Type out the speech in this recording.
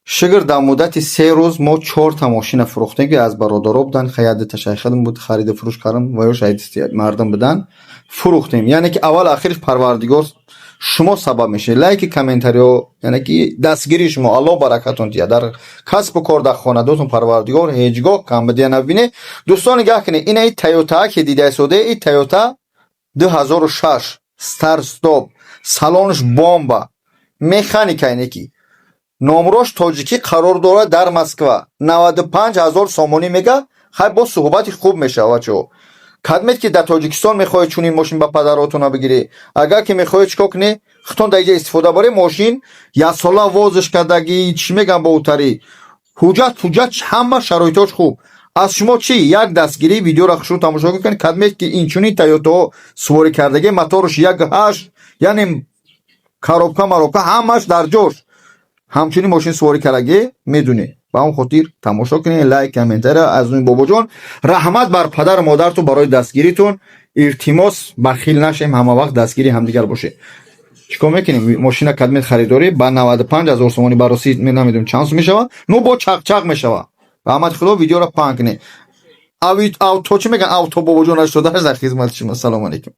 Шукр, дар муддати 3 рӯз мо чорта мошина фурӯхтем, ки аз бародаро буданд. Хаяди ташайхадм буд, хариду фурӯш кардам ва ё шаҳиди мардум буданд, фурӯхтем. Яъне ки аввал ахириш Парвардигор, шумо сабаб мешавед, лайки, комментариҳо, яъне ки дастгирии шумо. Аллоҳ баракатон диҳад дар касбу кор, дар хонадотон. Парвардигор ҳеҷгоҳ камбудия набине. Дӯстон, нигаҳ кунед, ина и Тойота, ки дидаистода, и Тойота 2006, старт стоп, салонаш бомба, механика, ине ки номрош тоҷикӣ, қарор дорад дар Москва. 95 ҳазор сомонӣ мега. Хай, бо суҳбати хуб мешавад, бачаҳо. Кадмед ки дар Тоҷикистон мехоҳед чунин мошин ба падаротона бигирӣ, агар ки мехоҳед, чикор кунед? Худтон дар иҷа истифода баред. Мошин яксола возиш кардагӣ, чӣ мегам, бо утарӣ, ҳуҷҷат пуҷҷат, ҳама шароитош хуб. Аз шумо чӣ? Як дастгирӣ, видеоро хушрӯ тамошо кунед. Кадмед ки инчунин Тойотаҳо суворӣ кардагӣ, моторш 1,8, яъне коробка маробка ҳамаш дар ҷош, ҳамчунин мошин суворӣ кардагӣ, медунед. Ба он хотир тамошо кунед, лайк, комментария. Аз он бобоҷон раҳмат бар падару модаратон барои дастгиритон. Илтимос, бахил нашем, ҳама вақт дастгири ҳамдигар бошед. Чикор мекунем? Мошина кадмед харидорӣ ба 95 ҳазор сомонӣ, ба росӣ намедонем чанд сум мешавад, ну бо чақчақ мешавад. Раҳмати Худо, видеоро паҳн кунед. Авто, чӣ мегӯян, авто бобоҷон 88 дар хизмати шумо. Салому алейкум.